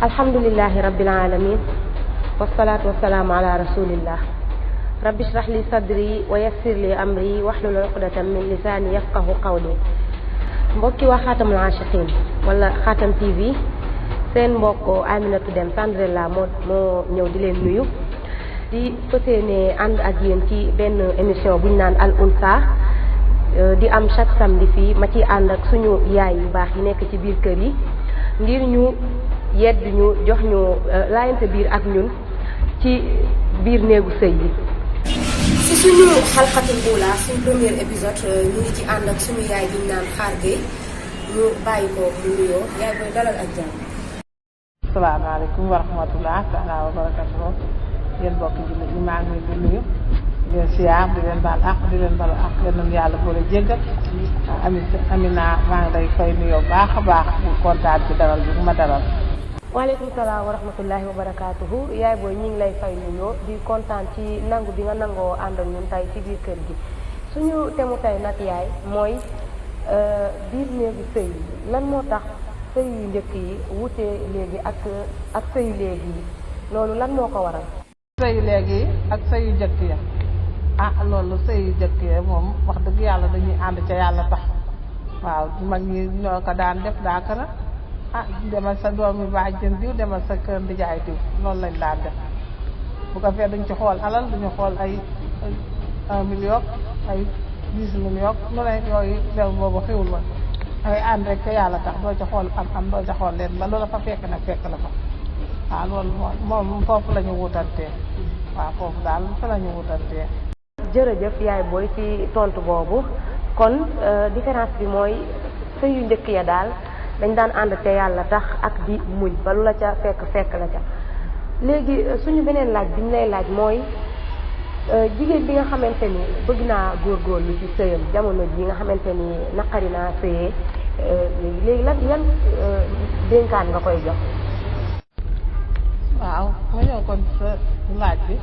alhamdulillahi rabbil alamin wasalaatu wasalaamu ala rasulillah rabbi shrah li sadri wa yassir li amri wahlul uqdatan min lisaani yafqahu qawli. mbokki waa xaatamul aashiqiin wala xaatam TV seen mbokk Aminatu Deme Sandrella moo ñëw di leen nuyu di fas yéene ànd ak yéen ci benn émission bu ñu naan Al Ounsa di am chaque samedi fii ma ciy ànd ak suñu yaay yu baax yi nekk ci biir kër yi ngir ñu yedd ñu jox ñu laayante biir ak ñun ci biir néegu sëy yi. ci suñu xalqatul ula suñu premier épisode ñu ngi ci ànd ak suñu yaay bi ñu naan Xaar Gueye ñu bàyyi ko mu nuyoo yaay booy dalal ak jàmm. asalaamaaleykum wa rahmatulah taala wa barakatuh yéen mbokk jullit ñi maa ngi leen di nuyu di leen siyaar di leen baal àq di leen balu àq yéen nañu yàlla boole jéggal Amina maa ngi lay fay nuyoo baax a baax di kontaan ci dalal bi ma dalal. waaleykum salaam wa rahmatullahi wa barakaatuhu yaay booy ñu ngi lay fay nuyoo di kontaan ci nangu bi nga nangoo ànd ak ñun tey ci biir kër gi suñu temu tey nag yaay mooy biir néegu sëy lan moo tax sëy yu njëkk yi wute léegi ak sëyu léegi yi loolu lan moo ko waral. sëyu léegi ak sëyu njëkk ya loolu sëyu njëkk ya moom wax dëgg yàlla dañuy ànd ca yàlla tax waaw mag ñi ñoo ko daan def daaka na demal sa doomi bàjjen diw demal sa kër ndijaay diw loolu lañ daan def bu ko fee duñ ci xool alal duñu xool ay 1 million ay 10 million nu ne yooyu lew boobu xiwul woon ay ànd rek ca yàlla tax doo ca xool am doo ca xool leen ba loola fa fekk nag fekk la fa waaw loolu moom foofu la ñu wutantee waaw foofu daal fa la ñu wutantee. jërëjëf yaay booy ci tontu boobu kon différence bi mooy sëy yu njëkk ya daal dañ daan ànd te yàlla tax ak di muñ ba lu la ca fekk la ca léegi suñu beneen laaj bi ñu lay laaj mooy jigéen bi nga xamante ni bëgg naa góorgóorlu ci sëyam jamono ji nga xamante ni naqari naa sëyee léegi yan dénkaan nga koy jox. waaw ma ñëw kon sa laaj bi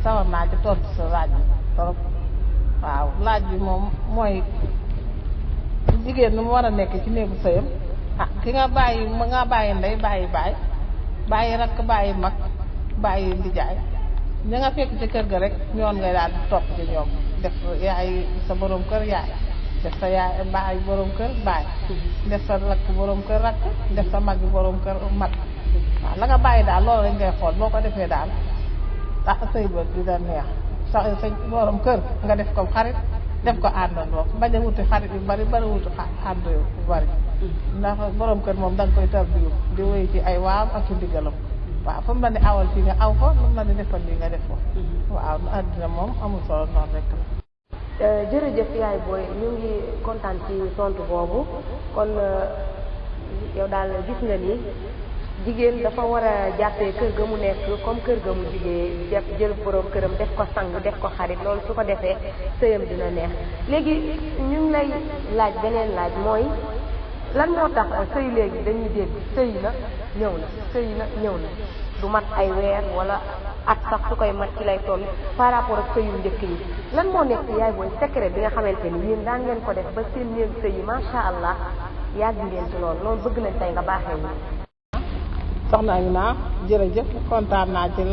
sawar naa ci tontu sa laaj bi trop waaw laaj bi moom mooy jigéen nu mu war a nekk ci néegu sëyam ki nga bàyyi ndey bàyyi rakk bàyyi mag bàyyi ndijaay ña nga fekk ci kër ga rek ñoon ngay daal di topp ci ñoom def yaay sa borom kër yaay def sa yaay baay borom kër baay def sa rakk borom kër rakk def sa mag borom kër mag waaw la nga bàyyi daal loolu rek ngay xool boo ko defee daal sëy ba dina neex sa borom kër nga def ko xarit def ko àndandoo bañ a wuti xarit yu bari wuti ànd yu bari ndax borom kër moom da nga koy tarbiyu di wéy ci ay waam ak ci ndigalam waaw fu mu la ne awal fii nga aw fa lu mu la ne defal lii nga def ko waaw àddina moom amul solo noonu rek la. jërëjëf yaay booy ñu ngi kontaan ci tontu boobu kon yow daal gis nga ni jigéen dafa war a jàppee kër ga mu nekk comme kër ga mu jigee jël borom këram def ko sang def ko xarit loolu su ko defee sëyam dina neex léegi ñu ngi lay laaj beneen laaj mooy lan moo tax sëy léegi dañuy dégg sëy na ñëw na du mat ay weer wala at sax su koy mat ci lay toll par rapport ak sëyu njëkk yi lan moo nekk yaay booy secret bi nga xamante ni yéen daan ngeen ko def ba seen néegu sëy yi macha allah yàgg ngeen ci loolu bëgg nañ tey nga baaxee ñu. soxna Amina jërëjëf kontaan naa ci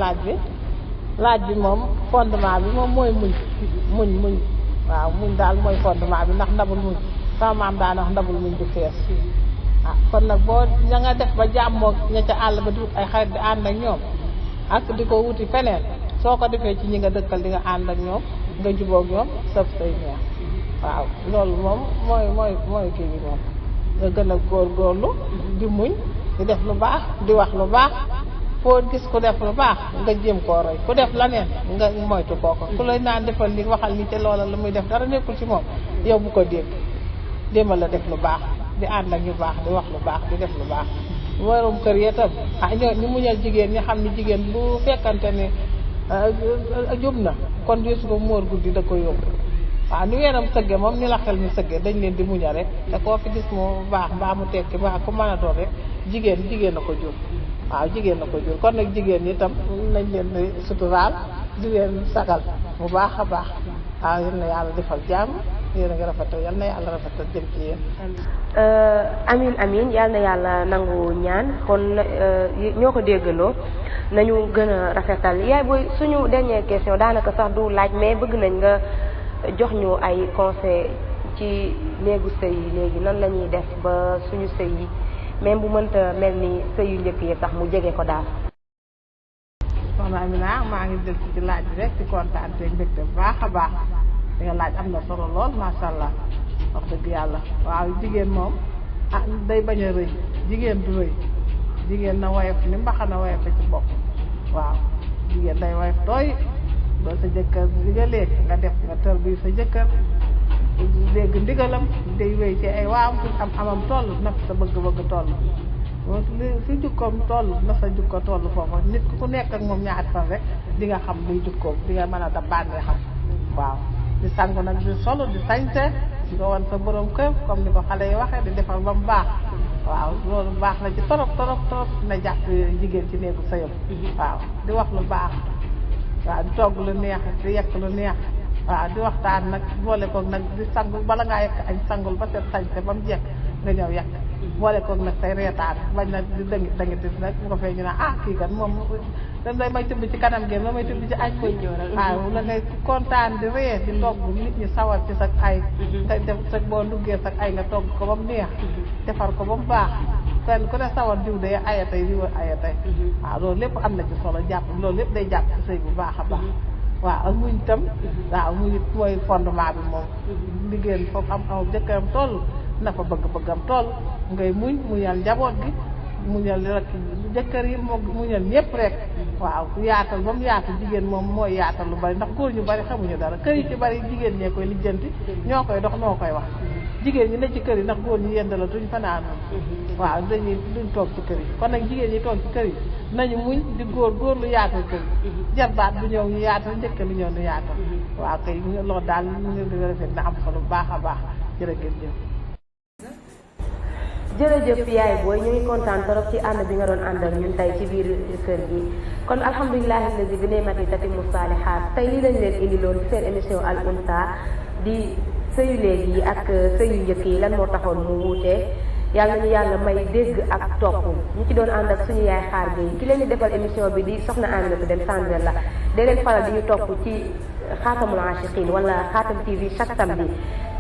laaj bi moom fondement bi moom mooy muñ waaw muñ daal mooy fondement bi ndax ndabul muñ sama maam daan wax ndabul muñ du fees kon nag boo ña nga def ba jàmmoog ña ca àll ba di ay xarit di ànd ak ñoom ak di ko wuti feneen soo ko defee ci ñi nga dëkkal di nga ànd ak ñoom nga jubóog ñoom sëf say neex waaw loolu moom mooy kii bi moom nga gën a góorgóorlu di muñ di def lu baax di wax lu baax foo gis ku def lu baax nga jéem koo roy ku def leneen nga moytu kooko ku lay naan defal li waxal ni te loola la muy def dara nekkul ci moom yow bu ko dégg démal la def lu baax di ànd ak ñu baax di wax lu baax di def lu baax warum kër yi itam ñu muñal jigéen ñi xam ni jigéen bu fekkante ni jub na kon disu ko móor guddi da ko yóbbu waaw ni weenam sëgge moom ni la xel mi sëgge dañ leen di muñal rek te koo fi gis mu baax mbaa mu tekki baax ku mën a doon rek jigéen na ko jur waaw jigéen na ko jur kon nag jigéen ñi itam nañ leen di suturaal di leen sagal bu baax a baax waaw yal na yàlla defal jàmm yéen a ngi rafetal yal na yàlla rafetal jëm ci yéen. amin amin yal na yàlla nangu ñaan kon ñoo ko déggandoo nañu gën a rafetal yaay booy suñu dernière question daanaka sax du laaj mais bëgg nañ nga jox ñu ay conseil ci néegu sëy yi léegi nan la ñuy def ba suñu sëy yi même bu mënta mel ni sëy yu njëkk yi sax mu jege ko daal. soxna Amina maa ngi jël ci laaj bi rek ci kontaan te mbégte bu baax a baax li nga laaj am na solo lool macha allah wax dëgg yàlla waaw jigéen moom day bañ a rëy jigéen du rëy jigéen na woyof ni mbaxana woyof ci bopp waaw jigéen day woyof tooy doo sa jëkkër digalee nga def nga tër bi sa jëkkër dégg ndigalam day wéy ci ay waam fu am amam toll na sa bëgg-bëgg toll fi jukkoom toll na sa jukko toll foofu nit ku nekk ak moom ñaari fan rek di nga xam luy jukkoom di nga mën a da bànnee xam waaw di sangu nag di solo di sañse di ko wan sa borom kër comme ni ko xale yi waxee di defal ba mu baax waaw loolu baax na ci torop na jàpp jigéen ci néegu sëyam waaw di wax lu baax waaw di togg lu neex di yekk lu neex waaw di waxtaan nag boole koog nag di sangu bala ngaa yekk añ sangul ba set sañse ba mu jekk nga ñëw yekk boole koog nag say reetaan bañ na di dangiti nag bu ko fee ñu naan kii kat moom dañ lay may tibb ci kanam gi ma may tibb ci añ koy waaw la ngay kontaan di ree di togg nit ñi sawar ci sa ay nga def sa boo nduggee sa ay nga togg ko ba mu neex defar ko ba mu baax kenn ku ne sawar diw day ayatay diw ayatay waaw loolu lépp am na ci solo jàpp loolu lépp day jàpp ci sëy bu baax a baax waaw ak muñ tam waaw muñ mooy fondement bi moom liggéey foofu am jëkkëram toll na fa bëgg-bëggam toll ngay muñal njaboot gi muñal rek jëkkër yi muñal ñëpp rek waaw yaatal ba mu yaatal jigéen moom mooy yaatal lu bari ndax góor ñu bari xamuñu dara kër yi ci bari jigéen ñee koy lijjanti ñoo koy dox noo koy wax jigéen ñi ne ci kër yi ndax góor ñi yendala duñ fanaanoon waaw duñ toog ci kër yi kon nag jigéen ñi toog ci kër yi nañu muñ di góor lu yaatal kër yi jarbaat bu ñëw ñu yaatal njëkk lu ñëw ñu yaatal waaw kay loolu daal ñu di rafet na am solo bu baax a baax jërëjëf jërëjëf yaay booy ñu ngi kontaan trop ci ànd bi nga doon àndal ñun tey ci biir kër gi kon alhamdulilahi allazi bi ni'mati tatimmu saalihaat tey lii lañ leen indi loon seen émission Al Ounsa di sëyu léegi yi ak sëyu njëkk yi lan moo taxoon mu wuute yàlla ñu yàlla may dégg ak topp ñu ci doon ànd ak suñu yaay xaar bi ki leen di defal émission bi di soxna Aminata Deme Sandwell la da leen faral di ñu topp ci xaatamul aashiqiin wala xaatam TV chaque samedi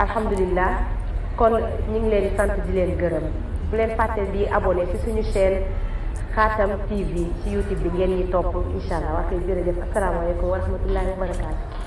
alhamdulilah kon ñu ngi leen sant di leen gërëm bu leen fàtte di abonné ci suñu chaîne Xaatam TV ci YouTube bi ngeen ñi topp incha allah waa kay jërëjëf asalaamaaleykum wa rahmatullahi wa barakaatu